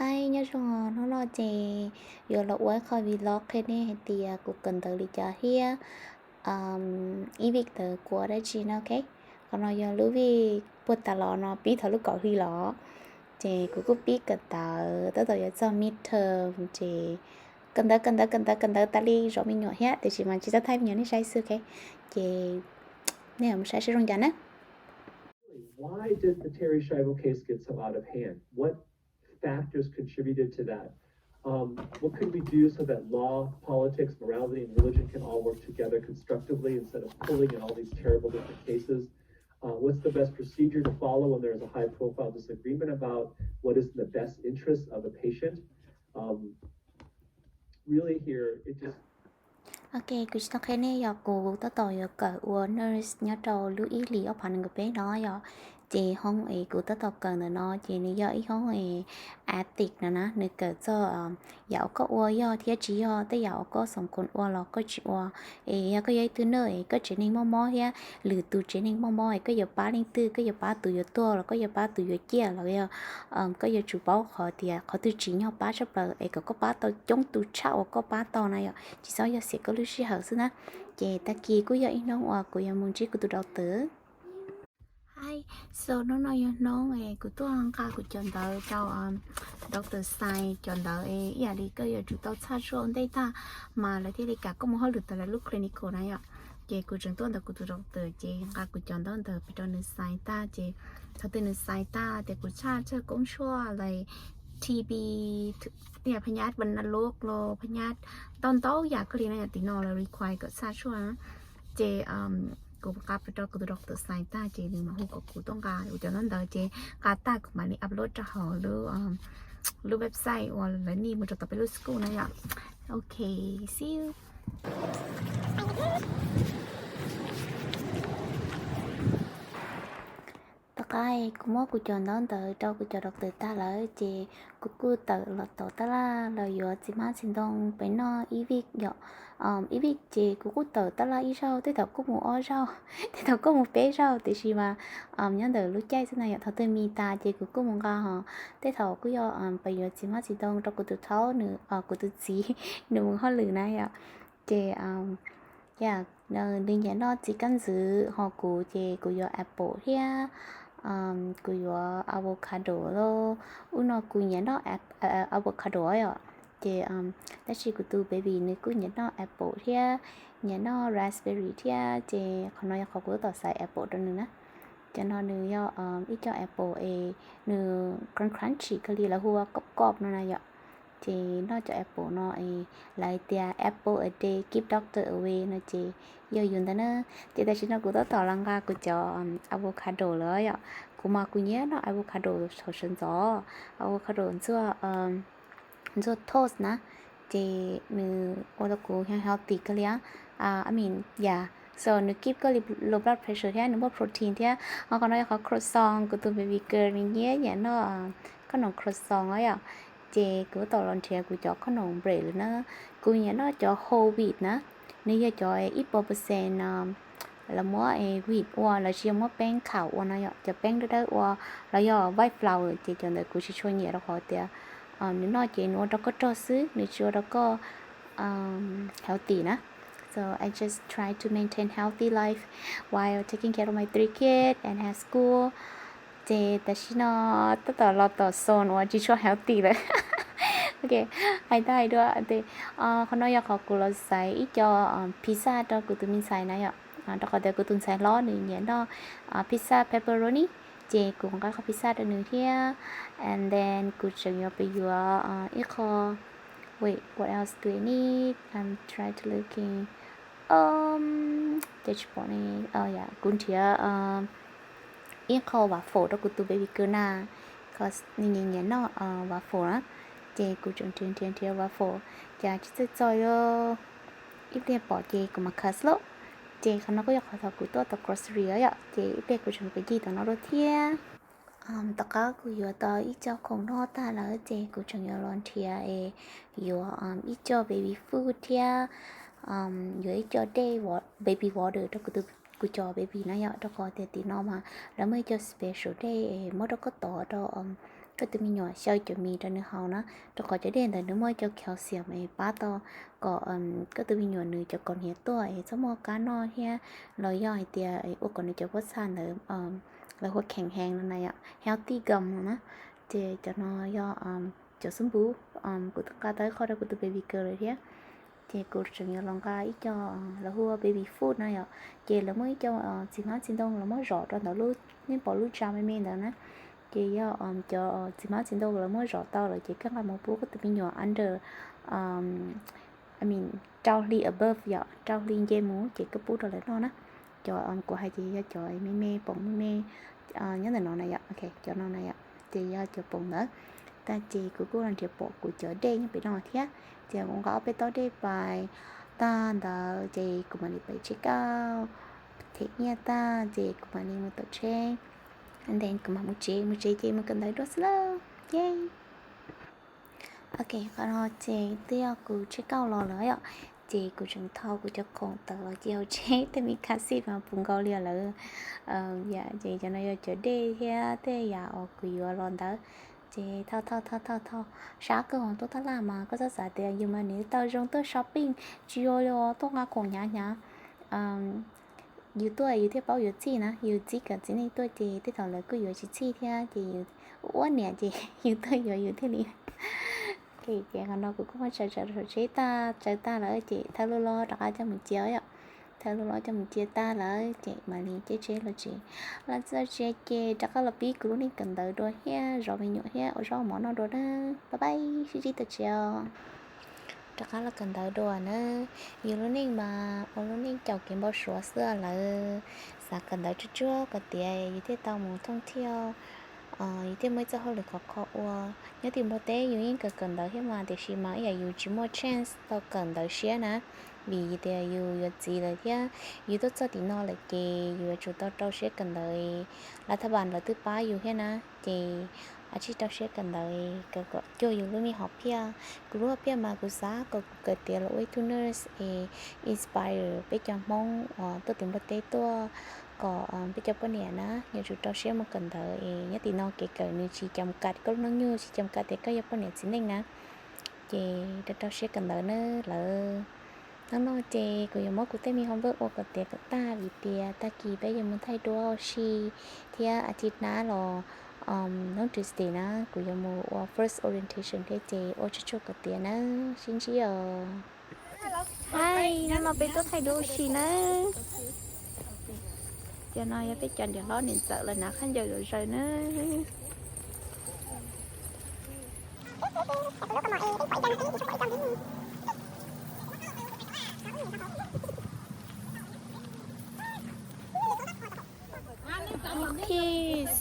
Hi, nyob zoo, hnub no ces yuav los ua ib qho vlog qhia nej hais tias kuv kawm ntawv li cas thiab ib vij ntawd kuv ua dab tsi no, ok. Qhov no yog lub vij puag ta los no pib thaum lub kaum hli los, ces kuv kuj pib kawm ntawv tab tom yuav txog midterm ces kawm ntawv kawm ntawv kawm ntawv kawm ntawv tas li zov me nyuam thiab tiam sis mas tsis tau thaij me nyuam nej saib xwb, ok. Ces nej mus saib seb zoo cas na. Why did the Terri Schiavo case get so out of hand? What factors contributed to that? Um, what could we do so that law, politics, morality, and religion can all work together constructively instead of pulling in all these terrible different cases? Uh, what's the best procedure to follow when there is a high profile disagreement about what is in the best interest of a patient? Um, really here, it just Ok, kuv tsis tau qhia nej, yog kuv tab tom yuav kawm ua nurse nyob rau lub ib hlis ob phav nees nkaum peb no yom. Ces hoob es kuv tab tom kawm ntawm no ces nws yog ib hoob es ethics no na, nws kawm txog yam uas koj ua yog thiab tsis yog, tej yam uas koj xoom koos ua los koj tsis ua. Es yog koj yog ib tug nurse es koj tsev neeg muaj mob thiab lwm tus tsev neeg muaj mob es koj yuav pab leej twg, koj yuav pab tus yuav tuag los koj yuav pab tus yuav ciaj los yog koj yuav tsum paub qhov tias qhov twg tsim nyog pab tshaj plaws es kom koj pab tau coob tus tshaj uas koj pab tau na yom, tsis txhob yog xiam koj lub sij hawm xwb na. Ces tag kis kuj yog ib hnub uas kuv yuav mus ntsib kuv tus doctor. Hi, so hnub no yog hnub kuv tuaj nqa kuv cov ntawv rau doctor sign, cov ntawv ib yam li koj yuav tsum tau txhaj sua ua ntej tag mas lawv thiaj li kam koj mus hauj lwm tau lawv lub clinical na yom. Ces kuv tseem tuaj ntawm kuv tus doctor ces nqa kuv cov ntaub ntawv pem rau nws sign tag ces thaum twg nws sign tag tias kuv txhaj txhaj koob tshuaj lais T B, phab nyab va na loj los phab nyab ntau ntau yam kawg li no yom, tim no lawv require kom txhaj tshuaj. Ces kuv nqa pem rau kuv tus doctor sign tag ces nws mam hu kom kuv tuaj nqa kuv cov ntaub ntawv ces nqa tag kuv mam li upload rau hauv lub, lub website uas lawv nij mus rau tom peb lub school na yom. Ok, see you. Tom qab kuv muab kuv cov ntaub ntawv rau kuv cov doctor tag lawm ces kuv kuj tawm los tom tab laj los yuav txiv hmab txiv ntoo pem noj ib vij yom. Ib vij ces kuv kuj tawm tab laj ib zaug, tej thaum kuj mus ob zaug, tej thaum kuj mus peb zaug, tiam sis mas nyob ntawm lub caij xwb na yom. Thaum twg mis tas ces kuv kuj mus nqa hos, tej thaum kuj yog pem yuav txiv hmab txiv ntoo rau kuv tus thaub nws, kuv tus txiv nws mus hauj lwm na yom. Ces nws nyiam noj txiv kab ntxwv hos kuv ces kuv yuav apple thiab kuv yuav avocado los. Ub no kuv nyiam noj avocado yom. Ces tab sis kuv tus baby nws kuj nyiam noj apple thiab nyiam noj raspberry thiab ces qhov no yog qhov kuv tab tom xaiv apple rau nws na. Cov no nws yog ib co apple es nws crunch crunchy kawg li, lawv hu ua kob kob no na yom. Ces noj cov apple no es lawv tias apple a day keep doctor away no ces yog yus ntawd na. Ces tam sim no kuv tab tom los nqa kuv cov avocado lawm yom. Kuv mas kuv nyiam noj avocado thaum sawv ntxov, avocado ntxuaj, ntxuaj toast na. Ces nws ua rau kuv healthy kawg li. I mean, yeah, so nws keep koj li low blood pressure thiab nws muaj protein thiab. Ho qhov no yog qhov croissant, kuv tus baby girl nws nyiam nyiam noj khoom croissant yom. Ces kuv tab tom los nrhiav kuv cov khoom bread lawm na. Kuv nyiam noj cov whole wheat na, nws yog cov ib puas percent lawv muab wheat ua, lawv tsis yog muab peeb khaum ua no yom, cov peeb dawb dawb ua los yog white flour ces cov ntawd kuv tsis tshua nyiam rau qhov tias nws noj ces nws ua rau koj rog xwb, nws tsis ua rau koj healthy na. So I just try to maintain healthy life while taking care of my three kids and have school. Ces tam sim no tab tom los tom zone uas tsis tshua healthy lawm. Ok, hais tag hais dua, qhov no yog qhov kuv los xaiv ib co pizza rau kuv tus me ntxhais na yom. Rau qhov tias kuv tus ntxhais hlob nws nyiam noj pizza pepperoni, ces kuv nqa qhov pizza rau nws thiab. And then kuv tseem yuav pem yuav ib qho, wait, what else do I need? I'm trying to looking, um, ces tsis pom ne. Kuv nrhiav ib qho waffle rau kuv tus baby girl na, cause nws nyiam nyiam noj waffle na. Ces kuv tseem nrhiav nrhiav nrhiav waffle, cas tsis txawj txog li. Ib pliag pom ces kuv mam khawv xwb lauj. Ces qhov no kuj yog qhov thaum kuv tuaj tom grocery yom, ces ib pliag kuv tseem mus ncig tom no dua thiab. Tom qab kuv yuav tau ib co khoom noj tag lawm ces kuv tseem yuav los nrhiav es yuav ib co baby food thiab yuav ib co dej, baby water rau kuv cov baby na yom, rau qhov tias tim no mas lawv muaj ib co special dej es muab rau koj tov rau koj tus me nyuam xyaw cov mis rau nws haus na, rau qhov cov dej ntawd nws muaj cov calcium es pab tau kom koj tus me nyuam nws cov kaus hniav tuaj es txhob muaj kab noj thiab, los yog hais tias ua kom nws cov pob txha ntawd lawv hu ua kheem heev no na yom, healthy gum no na. Ces cov no yog cov xub npub, kuv twb nqa tau ib qho rau kuv tus baby girl lawm thiab. Ces kuv tseem yuav los nqa ib co lawv hu ua baby food no yom. Ces lawv muaj ib co txiv hmab txiv ntoo lawv muab zom rau ntawm lub, nej pom lub jar me me ntawd na. Ces yog cov txiv hmab txiv ntoo lawv muab zom tau lawm ces koj nqa mus pub koj tus me nyuam under, I mean, rau hli above yom, rau hli nce mus ces koj pub rau lawv noj na. Cov kuv hais ces yog cov me me poom me me nyob ntawm no na yom, ok, cov no na yom, ces yog cov poom ntawd. Tag ces kuv kuj los nrhiav pom kuv cov dej nyob pem no thiab, ces kuv nqa ob peb tog dej pais. Tag ntawd ces kuv mam li pais check out, them nyiaj tag ces kuv mam li mus tom tsheb, nthe kuv mam mus tsev, mus tsev ces mus kawm ntawv dua xwb lauj, yay. Ok, qhov no ces twb yog kuv check out los lawm yom, ces kuv tseem thau kuv cov khoom tawm los cia hauv tsheb, tej me car seat mas puv nkaus li lawm. Ces cov no yog cov dej thiab tej yam uas kuv yuav los ntawd. Ces thau thau thau thau thau, sab kawg, tuaj taj laj mas koj txhob xav tias yus mas nws tau zoo tuaj shopping, tsis yog li, tuaj nqa khoom hnyav hnyav. Yus tuaj yus thiaj paub yuav txhij na, yus txib kom txiv neej tuaj ces tej thaum lawv kuj yuav tsis txhij thiab ces yus ua niam ces yus tuaj yuav yus thiaj li. Ces qhov no kuv kuj muab tsaws tsaws saum tsheb tag, tsaws tag lawm ces thawj lub lob rov qab coj mus cia yom. Thawj lub lob coj mus cia tag lawm ces mam li caij tsheb los tsev. Los txog tsev ces rov qab los pib kuv lub neej kawm ntawv dua thiab zov me nyuam thiab ua zaub mov noj dua na. Bye bye, sib ntsib tom tsev os. Rov qab los kawm ntawv dua na. Yus lub neej mas ua lub neej caum kev npau suav xwb lawm. Xav kawm ntawv tsuag tsuag kom tiav yus thiaj tau mus thooj thiaj, yus thiaj muaj ib txoj hauj lwm khov kho ua. Nyob tim Nplog teb yus yeej kawm kawm ntawv thiab mas tiam sis mas ib yam yus tsis muaj chance tau kawm ntawv siab na, vim tias yus yuav txiv lawm thiab yus tuaj txog tim no lawm ces yus yuav tsum tau rau siab kawm ntawv. Lav thaj npas lawv twb pab yus thiab na, ces a tsij rau siab kawm ntawv, kawm kom cuag yus lub me hom phiaj. Kuv lub hom phiaj mas kuv xav kom kuv kawm tiav los ua ib tug nurse es inspire peb cov Hmoob uas tuaj tim Nplog teb tuaj, kom peb cov poj niam na yuav tsum rau siab mus kawm ntawv es nyob tim no kev kawm nws tsis cam kat koj lub hnub nyoog, tsis cam kat tias koj yog poj niam txiv neej na, ces rau rau siab kawm ntawv na lawv. Hnub no ces kuv yuav muab kuv tej me homework ua kom tiav kom tag vim tias tag kis peb yuav mus thaij duab ua si thiab a thiv hnab los hnub Tuesday na kuv yuav mus ua first orientation thiab ces ua tsuag tsuag kom tiav na, sib ntsib os. Hais, hnub no peb tuaj thaij duab ua si nawb. Cov no yog peb cov niam hlob niam ntxawm lawv hnav khaub ncaws zom zaws nawb. Ok,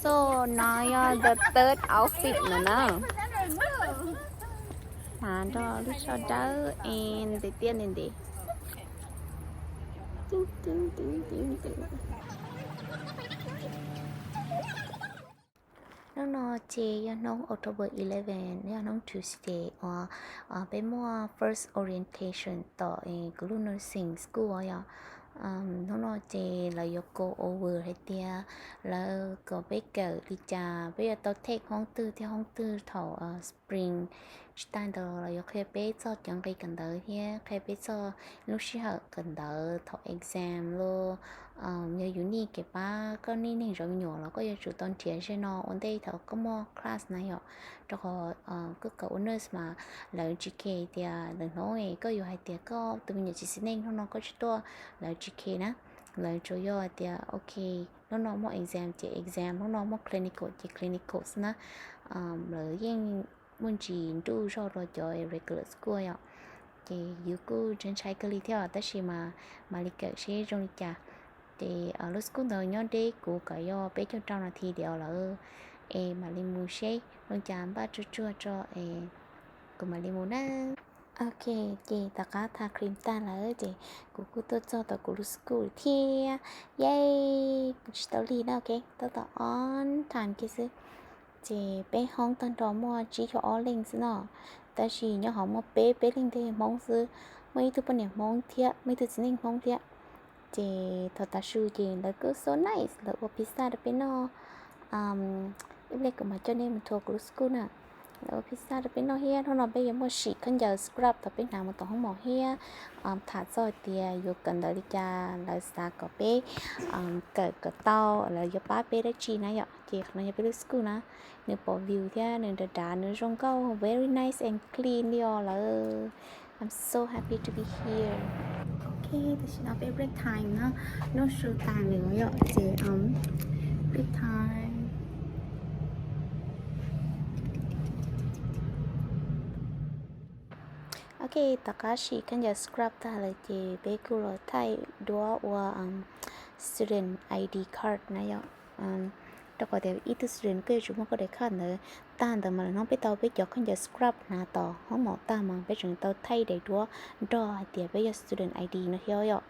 so no yog the third outfit no na. Hnav nrog lub tsho dawb es ntev tiaj ntev ntev. Hnub no ces yog hnub October eleven, yog hnub Tuesday uas peb muaj first orientation tom kuv lub nursing school yom. Hnub no ces lawv yuav go over hais tias lawv kom peb kawm li cas, peb yuav tau take hoob twg thiab hoob twg thaum spring. Tsis tas ntawd lawv yuav qhia peb txog cov nqi kawm ntawv thiab qhia peb txog lub sij hawm kawm ntawv thaum exam los yog yus nij kev pab koj nij neeg zov me nyuam los koj yuav tsum tau nrhiav ze no ua ntej thaum koj muaj class na yom. Rau qhov koj kawm ua nurse mas lawv tsis care tias lwm hnub koj yuav hais tias koj tus me nyuam tsis xis neej hnub no koj tsis tuaj, lawv tsis care na. Lawv tsuas yog hais tias ok, hnub no muaj exam ces exam, hnub no muaj clinical ces clinical xwb na. Lawv yeej muaj ntsis nruj zog rau cov regular school yom. Ces yus kuj ntshai ntshai kawg li thiab tab sis mas mam li kawm seb zoo li cas. Ces lub school ntawd nyob deb kuv kom yog peb caug rau nas this diam lawm, es mam li mus seb zoo cas npaj tsuag tsuag tso es kuv mam li mus na. Ok, ces tom qab tha cream tag lawm ces kuv kuj tuaj txog tom kuv lub school thiab. Yay, kuv tsis tau lig na, ok, tab tom on time kiag xwb. Ces peb hoob tag nrho muaj tsib caug ob leej xwb no, tab sis nyob hauv muaj peb peb leej thiaj yog Hmoob xwb. Muaj ib tug poj niam Hmoob thiab muaj ib tug txiv neej Hmoob thiab. Ces thaum tav su ces lawv kuj so nice, lawv ua pizza rau peb noj. Ib pliag kuv mam coj nej mus thaws kuv lub school na. Lawv ua pizza rau peb noj thiab, hnub no peb yuav muaj sim khaub ncaws scrub thaum peb hnav mus tom hoob mom thiab tham txog hais tias yuav kawm ntawv li cas, lawv xav kom peb kawm kom tau, lawv yuav pab peb dab tsi na yom. Ces qhov no yog peb lub school na, nws pom view thiab nws dav dav, nws zoo nkauj, very nice and clean li os lawm. I'm so happy to be here. Ok, tam sim no peb break time na, noj su tas lawm yom, ces break time. Ok, tom qab sim khaub ncaws scrub tag lawm ces peb kuj los thaij duab ua student I D card na yom. Rau qhov tias ib tug student koj yuav tsum muaj koj daim khaj ntawd. Tag ntawd mas lwm hnub peb tau peb cov khaub ncaws scrub hnav tom hoob mom tag mas peb tseem tau thaij daim duab nrog hais tias peb yog student I D no thiab yom.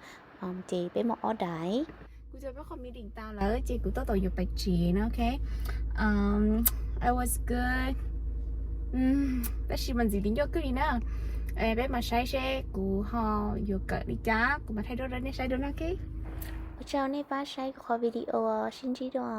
Ces peb muaj ob daim. Kuv cov peb qhov meeting tas lawm ces kuv tab tom yuav pais tsev na, ok. It was good. Tab sis mas ntxim hlub kawg li na. Peb mas saib seb kuv ho yuav kawm li cas, kuv mam thaij duab rau nej saib dua na, ok. Ua tsaug nej pab saib kuv qhov video, sib ntsib dua.